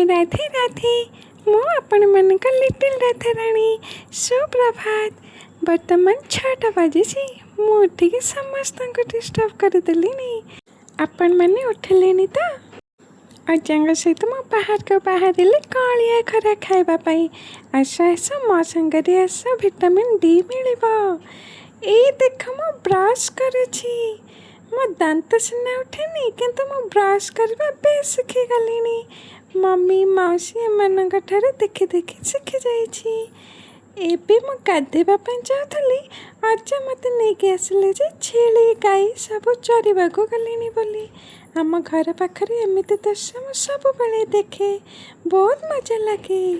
ରାଧେ ରାଧେ। ମୁଁ ଆପଣମାନଙ୍କ ଲିଟିଲ୍ ରାଧାରାଣୀ। ସୁପ୍ରଭାତ। ବର୍ତ୍ତମାନ 6ଟା ବାଜିଛି। ମୁଁ ଉଠିକି ସମସ୍ତଙ୍କୁ ଡିଷ୍ଟର୍ବ କରିଦେଲିଣି। ଆପଣମାନେ ଉଠିଲେଣି ତ? ଅଜାଙ୍କ ସହିତ ମୁଁ ବାହାରକୁ ବାହାରିଲି କଅଁଳିଆ ଖରା ଖାଇବା ପାଇଁ। ଆସ ଆସ, ମୋ ସାଙ୍ଗରେ ଆସ, ଭିଟାମିନ୍ ଡି ମିଳିବ। ଏଇ ଦେଖ, ମୁଁ ବ୍ରସ୍ କରୁଛି। ମୋ ଦାନ୍ତ ସିନା ଉଠିନି, କିନ୍ତୁ ମୁଁ ବ୍ରସ୍ କରିବା ବେଶ ଶିଖିଗଲିଣି। ମମି, ମାଉସୀ ଏମାନଙ୍କ ଠାରୁ ଦେଖି ଦେଖି ଶିଖିଯାଇଛି। ଏବେ ମୁଁ ଗାଧୋଇବା ପାଇଁ ଯାଉଥିଲି, ଅଜା ମୋତେ ନେଇକି ଆସିଲେ ଯେ ଛେଳି, ଗାଈ ସବୁ ଚରିବାକୁ ଗଲେଣି ବୋଲି। ଆମ ଘର ପାଖରେ ଏମିତି ଦୃଶ୍ୟ ମୁଁ ସବୁବେଳେ ଦେଖେ। ବହୁତ ମଜା ଲାଗେ।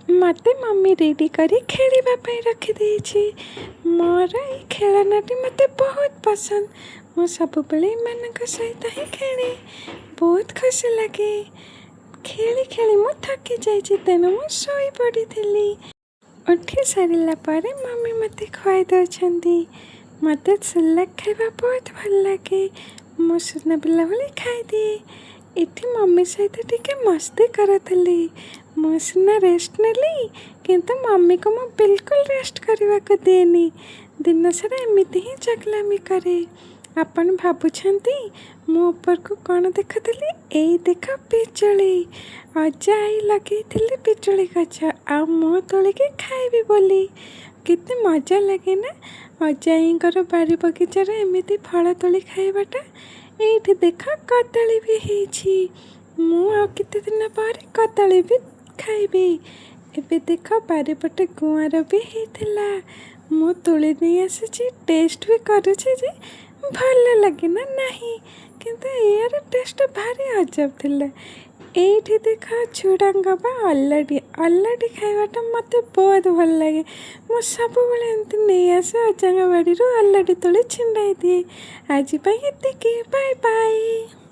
ମୋତେ ମମି ରେଡ଼ି କରି ଖେଳିବା ପାଇଁ ରଖିଦେଇଛି। ମୋର ଏଇ ଖେଳନାଟି ମୋତେ ବହୁତ ପସନ୍ଦ। ମୁଁ ସବୁବେଳେ ଏମାନଙ୍କ ସହିତ ହିଁ ଖେଳେ। ବହୁତ ଖୁସି ଲାଗେ। ଖେଳି ଖେଳି ମୁଁ ଥକି ଯାଇଛି, ତେଣୁ ମୁଁ ଶୋଇପଡ଼ିଥିଲି। ଉଠି ସାରିଲା ପରେ ମମି ମୋତେ ଖୁଆଇ ଦେଉଛନ୍ତି। ମୋତେ ସେରେଲାକ୍ ଖାଇବା ବହୁତ ଭଲ ଲାଗେ। ମୁଁ ସୁନା ପିଲା ଭଳି ଖାଇଦିଏ। ଏଠି ମମି ସହିତ ଟିକେ ମସ୍ତି କରୁଥିଲି। ମୁଁ ସିନା ରେଷ୍ଟ ନେଲି, କିନ୍ତୁ ମମିକୁ ମୁଁ ବିଲକୁଲ ରେଷ୍ଟ କରିବାକୁ ଦିଏନି। ଦିନସାରା ଏମିତି ହିଁ ଚଗଲାମି କରେ। ଆପଣ ଭାବୁଛନ୍ତି ମୁଁ ଉପରକୁ କ'ଣ ଦେଖୁଥିଲି? ଏଇ ଦେଖ, ପିଜୁଳି। ଅଜା ଆଈ ଲଗେଇଥିଲେ ପିଜୁଳି ଗଛ, ଆଉ ମୁଁ ତୋଳିକି ଖାଇବି ବୋଲି। କେତେ ମଜା ଲାଗେ ନା, ଅଜା ଆଈଙ୍କର ବାରି ବଗିଚାରେ ଏମିତି ଫଳ ତୋଳି ଖାଇବାଟା? ଏଇଠି ଦେଖ, କଦଳୀ ବି ହେଇଛି। ମୁଁ ଆଉ କେତେ ଦିନ ପରେ କଦଳୀ ବି ଖାଇବି। ଏବେ ଦେଖ, ବାରିପଟେ ଗୁଆଁର ବି ହେଇଥିଲା। ମୁଁ ତୋଳି ନେଇ ଆସିଛି। ଟେଷ୍ଟ ବି କରୁଛି ଯେ ଭଲ ଲାଗେ ନା ନାହିଁ। କିନ୍ତୁ ଏହାର ଟେଷ୍ଟ ଭାରି ଅଜବ ଥିଲା। ଏଇଠି ଦେଖ, ଝୁଡ଼ଙ୍ଗ ବା ଅଲଡ଼ି। ଅଲଡ଼ି ଖାଇବାଟା ମୋତେ ବହୁତ ଭଲ ଲାଗେ। ମୁଁ ସବୁବେଳେ ଏମିତି ନେଇ ଆସେ ଅଜାଙ୍କ ବାଡ଼ିରୁ, ଅଲଡ଼ି ତୋଳି ଛିଣ୍ଡାଇ ଦିଏ। ଆଜି ପାଇଁ ଏତିକି। Bye bye.